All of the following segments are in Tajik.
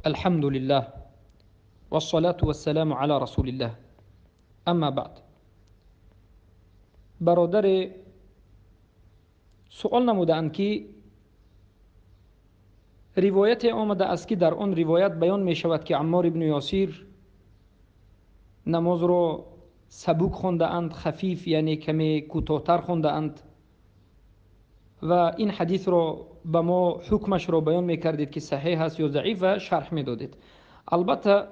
الحمد لله والصلاة والسلام على رسول الله اما بعد. برادر سؤال نمودند که روایت آمده است که در آن روایت بیان می شود که عمار ابن یاسر نماز را سبک خوانده اند، خفیف یعنی کمی کوتاه‌تر خوانده اند و این حدیث را به ما حکمش را بیان میکردید که صحیح است یا ضعیف و شرح میدادید. البته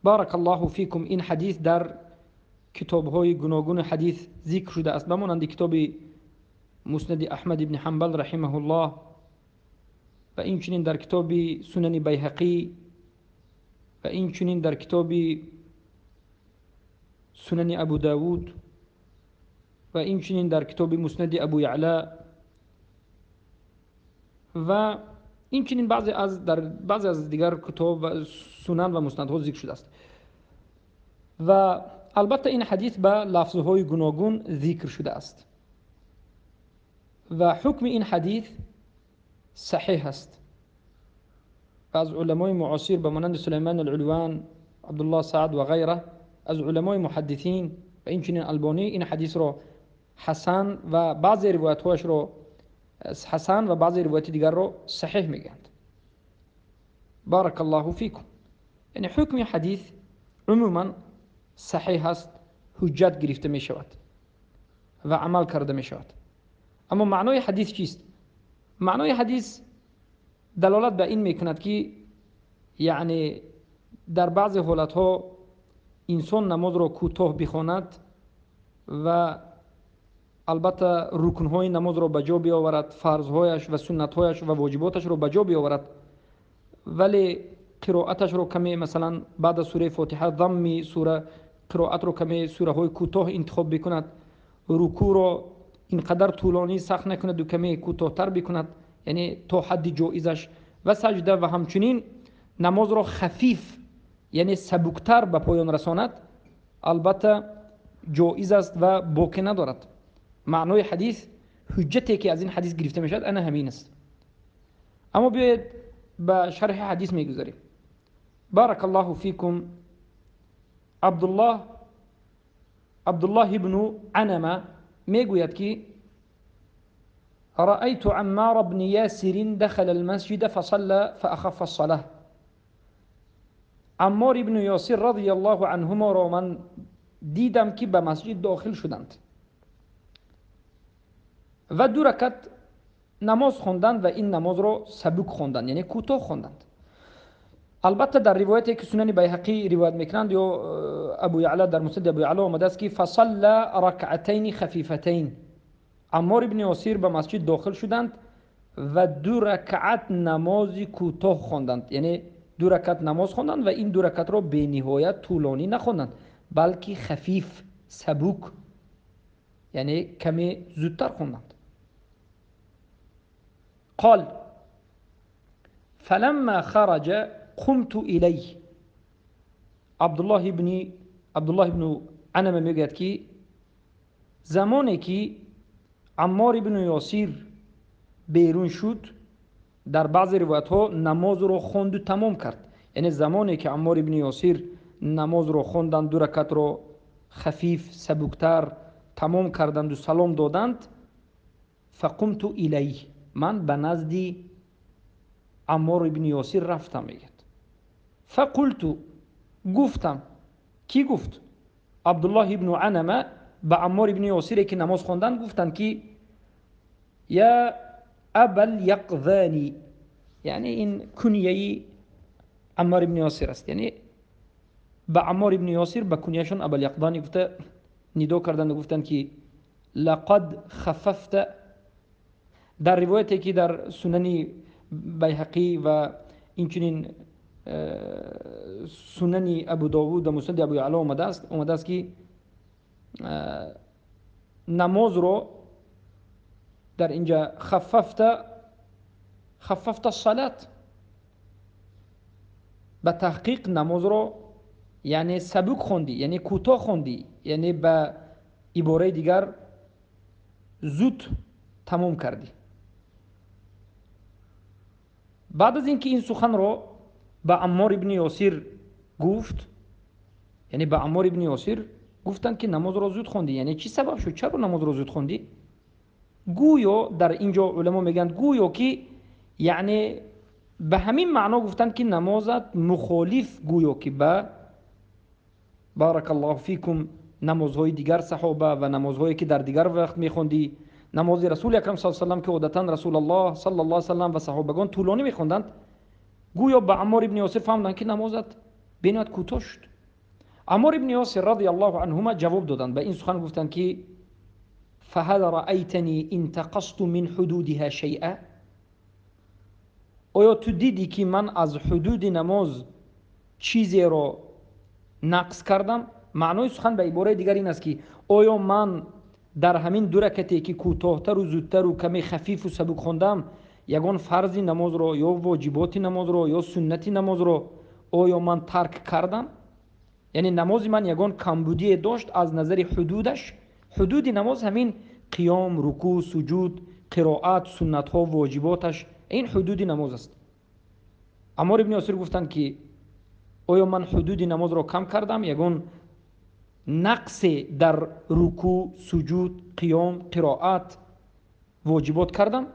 بارک الله فیکم این حدیث در کتاب‌های گوناگون حدیث ذکر شده است، به مانند کتاب مسند احمد ابن حنبل رحمه الله و اینچنین در کتاب سنن بیهقی و اینچنین در کتاب سنن ابو داود و اینچنین در کتاب مسند ابو یعلا و اینچنین بعضی از در بعضی از دیگر کتاب و سنن و مسندها ذکر شده است و البته این حدیث به لفظهای گوناگون ذکر شده است و حکم این حدیث صحیح است. از علمای معاصر به مانند سلیمان العلوان، عبدالله سعد و غیره از علمای محدثین و اینچنین البانی این حدیث را حسن و بعضی روایت‌هایش را حسن و بعضی روایت دیگر را صحیح میگند. بارک الله فیکم. یعنی حکم حدیث عموما صحیح است، حجت گرفته می شود و عمل کرده می شود. اما معنای حدیث چیست؟ معنای حدیث دلالت به این میکند که یعنی در بعضی حالتها انسان نماز را کوتاه بخواند و البته رکنهای نماز را به جا بیاورد، فرضهایش و سنتهایش و واجباتش را به جا بیاورد، ولی قرائتش را کمی مثلا بعد از سوره فاتحه ضم سوره قرائت را کمی سوره های کوتاه انتخاب بکند، رکوع را اینقدر طولانی سخت نکند و کمی کوتاه‌تر بکند، یعنی تا حد جایزش، و سجده و همچنین نماز را خفیف یعنی سبکتر به پایان رساند، البته جایز است و باکی ندارد. معنای حدیث، حجتی که از این حدیث گرفته میشود انا همین است. اما بیاید به شرح حدیث میگذاریم. بارک الله فیکم. عبدالله ابن عنمه میگوید که رأيت عمار بن ياسر دخل المسجد فصلى فأخف الصلاة. عمار ابن یاسر رضی الله عنهما را من دیدم که به مسجد داخل شدند و دو رکعت نماز خواندند و این نماز را سبک خواندند، یعنی کوتاه خواندند. البته در روایتی که سنن بیهقی روایت میکنند یا ابو یعلا در مسند ابو یعلا آمده است که فصلى رکعتین خفیفتین، عمار ابن یاسر به مسجد داخل شدند و دو رکعت نماز کوتاه خواندند، یعنی دو رکعت نماز خواندند و این دو رکعت را به نهایت طولانی نخواندند بلکه خفیف سبک، یعنی کمی زودتر خواندند. قال فلما خرج قمت الیه. عبدالله ابن عنمه میگوید که زمانی که عمار ابن یاسر بیرون شد، در بعضی روایت ها نماز را خواند و تمام کرد، یعنی زمانی که عمار ابن یاسر نماز را خواندند، دو رکعت را خفیف سبکتر تمام کردند و سلام دادند، فقمت الیه، من به نزد عمار ابن یاسر رفتم. میگه فقلت، گفتم. کی گفت؟ عبدالله ابن عنمه به عمار ابن یاسر که نماز خواندند گفتند که یا ابا الیقظانی، یعنی این کنیه عمار ابن یاسر است، یعنی به عمار ابن یاسر به کنیهشون ابا الیقظانی گفته نداء کردند و گفتند که لقد خففت. در روایتی که در سنن بیهقی و اینچنین سنن ابو داوود و مسند ابو یعلا آمده است که نماز رو در اینجا خففت الصلاة، به تحقیق نماز رو یعنی سبک خوندی، یعنی کوتاه خوندی، یعنی به عباره دیگر زود تمام کردی. بعد از اینکه این سخن رو به عمار ابن یاسر گفت، یعنی به عمار ابن یاسر گفتند که نماز را زود خواندی، یعنی چی سبب شد؟ چرا نماز را زود خواندی؟ گویا در اینجا علما میگن گویا که یعنی به همین معنا گفتند که نمازت مخالف گویا که به بارک الله فیکم نمازهای دیگر صحابه و نمازهایی که در دیگر وقت میخوندی، نماز رسول اکرم صلی الله علیه و سلم که عادتا رسول الله صلی الله علیه و سلم و صحابگان طولانی میخوندند، گویا به عمار ابن یاسر فهمدند که نمازت بینات کوتاه شد. عمار ابن یاسر رضی الله عنهما جواب دادند، به این سخن گفتند که فهل رأیتنی انتقصت من حدودها شیئا، آیا تو دیدی که من از حدود نماز چیزی را نقص کردم؟ معنای سخن به عباره دیگر این است که آیا من در همین دو رکعتی که کوتاه‌تر و زودتر و کمی خفیف و سبک خواندم یگان فرض نماز را یا واجبات نماز را یا سنت نماز را آیا من ترک کردم؟ یعنی نماز من یگان کمبودی داشت از نظر حدودش؟ حدود نماز همین قیام، رکوع، سجود، قرائت، سنت ها، واجباتش، این حدود نماز است. عمار ابن یاسر گفتند که آیا من حدود نماز را کم کردم؟ یگان نقص در رکوع، سجود، قیام، قرائت، واجبات کردم؟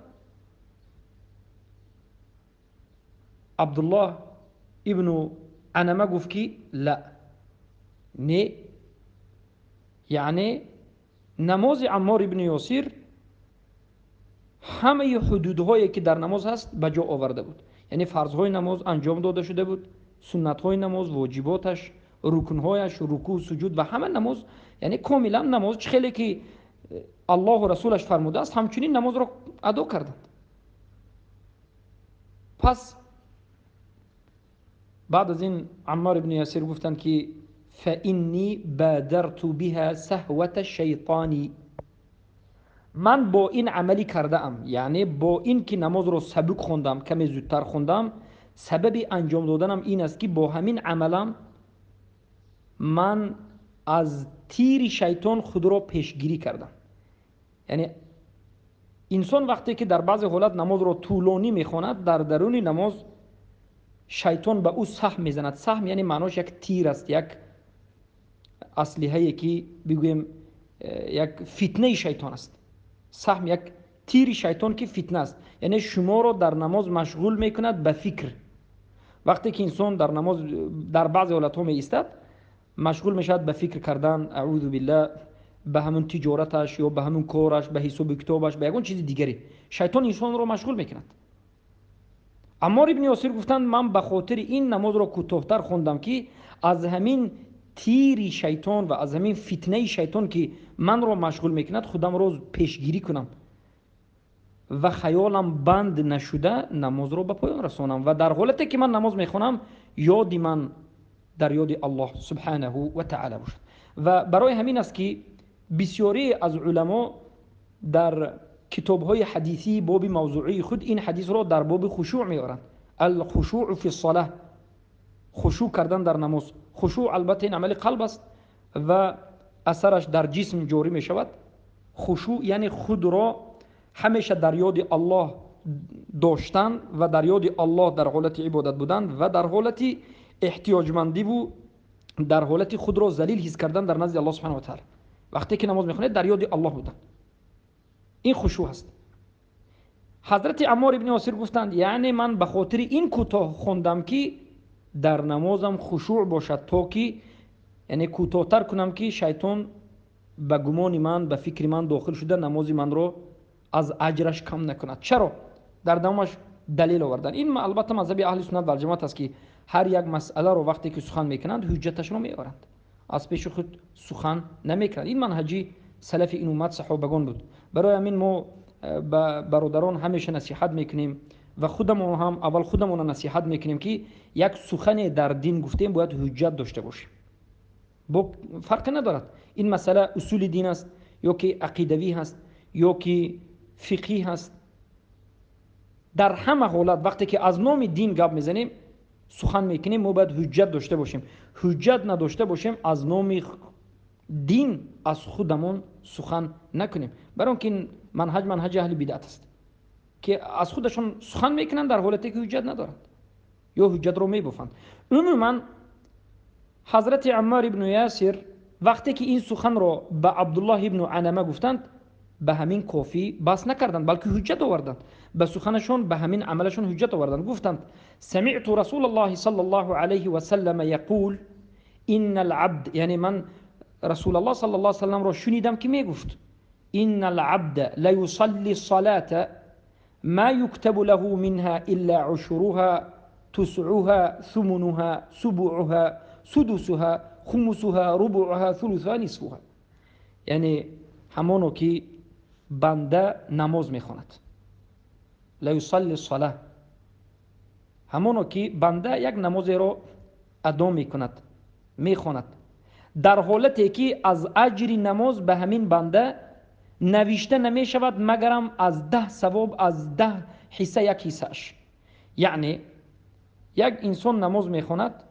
عبدالله ابن عنمه گفت که لا، نه، یعنی نماز عمار ابن یاسر همه حدودهایی که در نماز هست به جا آورده بود، یعنی فرضهای نماز انجام داده شده بود، سنتهای نماز، واجباتش، رکنهایش، رکوع، سجود و همه نماز، یعنی کاملا نماز خیلی که الله و رسولش فرموده است همچنین نماز را ادا کردند. پس بعد از این عمار ابن یاسر گفتند که فإني بادرت بها سهوة الشیطان، من با این عملی کرده ام، یعنی با این که نماز را سبک خوندم، کمی زودتر خوندم، سبب انجام دادنم این است که با همین عملم من از تیر شیطان خود را پیشگیری کردم. یعنی انسان وقتی که در بعض حالت نماز را طولانی میخواند، در درون نماز شیطان به او سهم میزند. سهم یعنی معناش یک تیر است، یک اسلحه که بگوییم یک فتنه شیطان است. سهم یک تیر شیطان که فتنه است، یعنی شما را در نماز مشغول میکند به فکر. وقتی که انسان در نماز در بعض حالتها می ایستد، مشغول میشد به فکر کردن، اعوذ بالله، به همون تجارتش یا به همون کارش، به حساب کتابش، به یگان چیز دیگری، شیطان انسان را مشغول میکند. عمار ابن یاسر گفتند من به خاطر این نماز را کوتاه‌تر خوندم که از همین تیر شیطان و از همین فتنه شیطان که من را مشغول میکند خودم را پیشگیری کنم و خیالم بند نشده نماز را به پایان رسانم و در حالتی که من نماز میخوانم یاد من در یاد الله سبحانه و تعالی باشد. و برای همین است که بسیاری از علما در کتاب‌های حدیثی باب موضوعی خود این حدیث را در باب خشوع میارند. الخشوع فی الصلاه، خشوع کردن در نماز. خشوع البته این عمل قلب است و اثرش در جسم جاری می شود. خشوع یعنی خود را همیشه در یاد الله داشتن و در یاد الله در حالت عبادت بودن و در حالت احتیاجمندی و در حالت خود را ذلیل حس کردن در نزد الله سبحانه و تعالی. وقتی که نماز میخونید در یاد الله بودن، این خشوع است. حضرت عمار ابن یاسر گفتند یعنی من به خاطر این کوتاه خوندم که در نمازم خشوع باشد، تا که یعنی کوتاه‌تر کنم که شیطان به گمان من، به فکر من داخل شده نماز من رو از اجرش کم نکند. چرا؟ در دوامش دلیل آوردن. این البته مذهب اهل سنت و جماعت است که هر یک مسئله رو وقتی که سخن میکنند حجتش رو میآورند، از پیش خود سخن نمیکنند. این منهجی سلف این امت صحابگان بود. برای همین ما به برادران همیشه نصیحت میکنیم و خودمون هم اول خودمون نصیحت میکنیم که یک سخن در دین گفتیم باید حجت داشته باشیم. با فرق ندارد این مسئله اصول دین است یا که عقیدوی هست یا که فقهی هست. در همه حالت وقتی که از نام دین گپ میزنیم سخن میکنیم ما باید حجت داشته باشیم. حجت نداشته باشیم از نام دین از خودمون سخن نکنیم، برای اینکه این منهج اهل بدعت است که از خودشون سخن میکنن در حالتی که حجت ندارند. ё ҳуҷҷатро мебофанд. Умуман ҳазрати Аммар ибну Ясир вақте ки ин суханро ба Абдуллоҳ ибну Анама гуфтанд, ба ҳамин кофӣ бас накарданд, балки ҳуҷҷат оварданд. Ба суханашон, ба ҳамин амалашон ҳуҷҷат оварданд. Гуфтанд: самиъту расулаллоҳи саллаллоҳу алайҳи васаллама яқул инна алабд, яъне ман расулаллоҳ саллаллоҳу алайҳи васалламро шунидам ки мегуфт: инна алабда ла юсалли салата ма юктабу лаҳу минҳа илла ушруҳа тусъуҳа сумунуҳа субуъуҳа судусуҳа хумусуҳа рубуъуҳа сулусуҳа нисфуҳа. Яъне ҳамоно ки банда намоз мехонад, ла юсалли сала, ҳамоно ки банда як намозеро адо мекунад, мехонад, дар ҳолате ки аз аҷри намоз ба ҳамин банда навишта намешавад магарам аз 10 савоб, аз 10 ҳисса як ҳиссааш. Яъне як инсон намоз мехонад,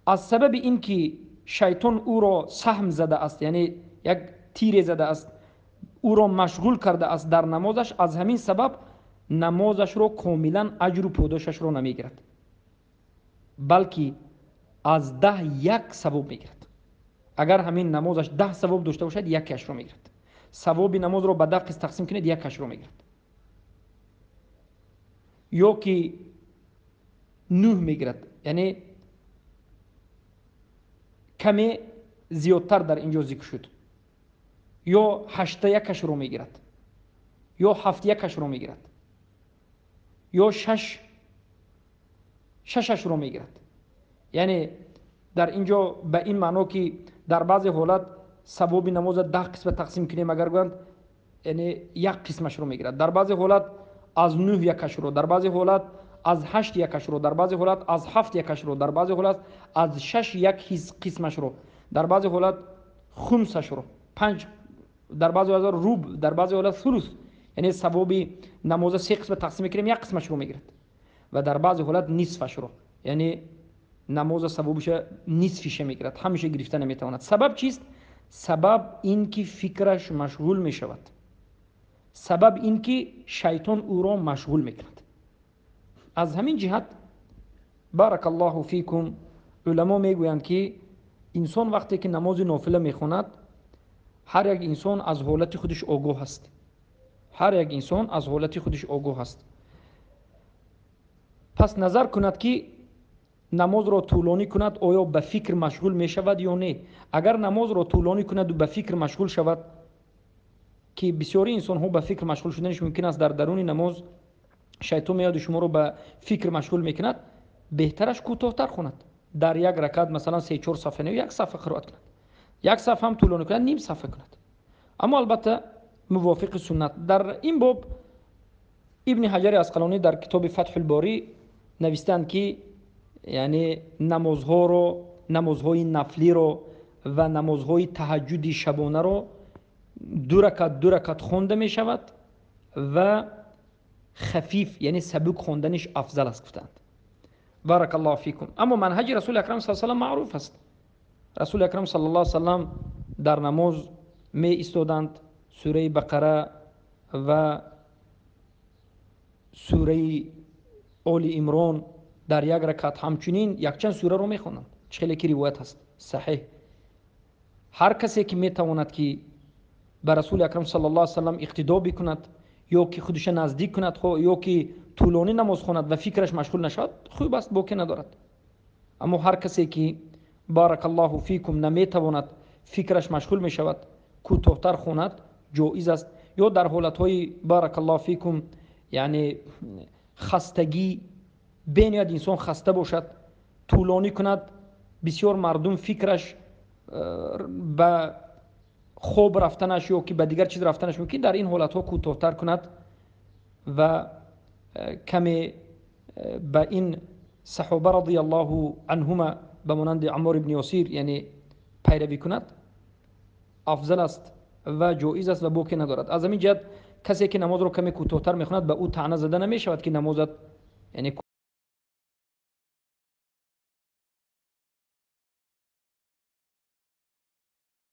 аз сабаби ин ки шайтон ӯро саҳм зада аст, яъне як тире зада аст, ӯро машғул карда аст дар намозаш, аз ҳамин сабаб намозашро комилан аҷру подошашро намегирад, балки аз 10 як савоб мегирад. Агар ҳамин намозаш 10 савоб дошта бошад, якашро мегирад. Савоби намозро ба 10 қисм тақсим кунед, якашро мегирад. Ё ки 9 мегирад, яъне каме зиёдтар дар инҷо зикр шуд. Ё 8 якашро мегирад, ё 7 якашро мегирад, ё 6 шашашро мегирад. Яъне дар инҷо ба ин маъно ки дар баъзе ҳолат савоби намозро 10 қисма тақсим кунем, агар гӯянд, яъне як қисмашро мегирад. Дар баъзе ҳолат аз 9 якашро, дар баъзе ҳолат аз 8 якашро, дар баъзе ҳолат аз 7 якашро, дар баъзе ҳолат аз 6 як қисмашро, дар баъзе ҳолат хумсашро, 5, дар баъзе ҳолат руб, дар баъзе ҳолат сулус. Яъне савоби намозро 3 қисма тақсим мекунем, як қисмашро мегирад. Ва дар баъзе ҳолат нисфашро, яъне намоза савобиша нисфиша мегирад, ҳамеша гирифта наметавонад. Сабаб чист? Сабаб ин ки фикраш машғул мешавад. Сабаб ин ки шайтон ӯро машғул мекунад. Аз ҳамин ҷиҳат баракаллоҳу фикум уламо мегӯянд ки инсон вақте ки намози нофила мехонад, ҳар як инсон аз ҳолати худаш огоҳ аст. Ҳар як инсон аз ҳолати худаш огоҳ аст. Пас назар кунад ки намозро тӯлонӣ кунад, оё ба фикр машғул мешавад ё не. Агар намозро тӯлонӣ кунаду ба фикр машғул шавад, ки бисёри инсонҳо ба фикр машғул шуданаш мумкин аст, дар даруни намоз шайтон меояду шуморо ба фикр машғул мекунад, беҳтараш кӯтоҳтар хонад. Дар як ракат масалан 3-4 сафҳа не, як сафҳа қироат кунад, як сафҳа ҳам тӯлонӣ кунад, ним сафҳа кунад. Аммо албатта мувофиқи суннат. Дар ин боб Ибни Ҳаҷари Асқалонӣ дар китоби Фатҳулборӣ навиштанд ки яъне намозҳоро, намозҳои нафлиро ва намозҳои таҳаҷҷуди шабонаро 2 ракат 2 ракат хонда мешавад ва хафиф, яъне сабук хонданиш афзал аст гуфтанд. Баракаллоҳу фикум. Аммо манҳаҷи Расули Акрам саллаллоҳу алайҳи васаллам маъруф аст. Расули Акрам саллаллоҳу алайҳи васаллам дар намоз меистоданд, сураи Бақара ва сураи Оли Имрон дар як ракат, ҳамчунин якчанд сураро мехонанд. Чӣ хеле ки ривоят ҳаст саҳеҳ. Ҳар касе ки метавонад ки ба Расули Акрам саллаллоҳу алайҳи васаллам иқтидо бикунад, ё ки худша наздик кунад, ё ки тӯлонӣ намоз хонад ва фикраш машғул нашавад, хуб аст, боке надорад. Аммо ҳар касе ки баракаллоҳу фикум наметавонад, фикраш машғул мешавад, кӯтоҳтар хонад ҷоиз аст. Ё дар ҳолатҳои баракаллоҳу фикум, яъне хастагӣ, бениҳоят инсон хаста бошад, тӯлонӣ кунад, бисёр мардум фикраш ба хоб рафтанаш ё ки ба дигар чиз рафтанаш мумкин, дар ин ҳолатҳо кӯтоҳтар кунад ва каме ба ин саҳоба радиаллоҳу анҳума ба монанди Аммор ибни Ёсир, яъне пайравӣ кунад, афзал аст ва ҷоиз аст ва боке надорад. Аз ҳамин ҷиҳат касе ки намозро каме кӯтоҳтар мехонад, ба ӯ таъна зада намешавад ки намозат яъне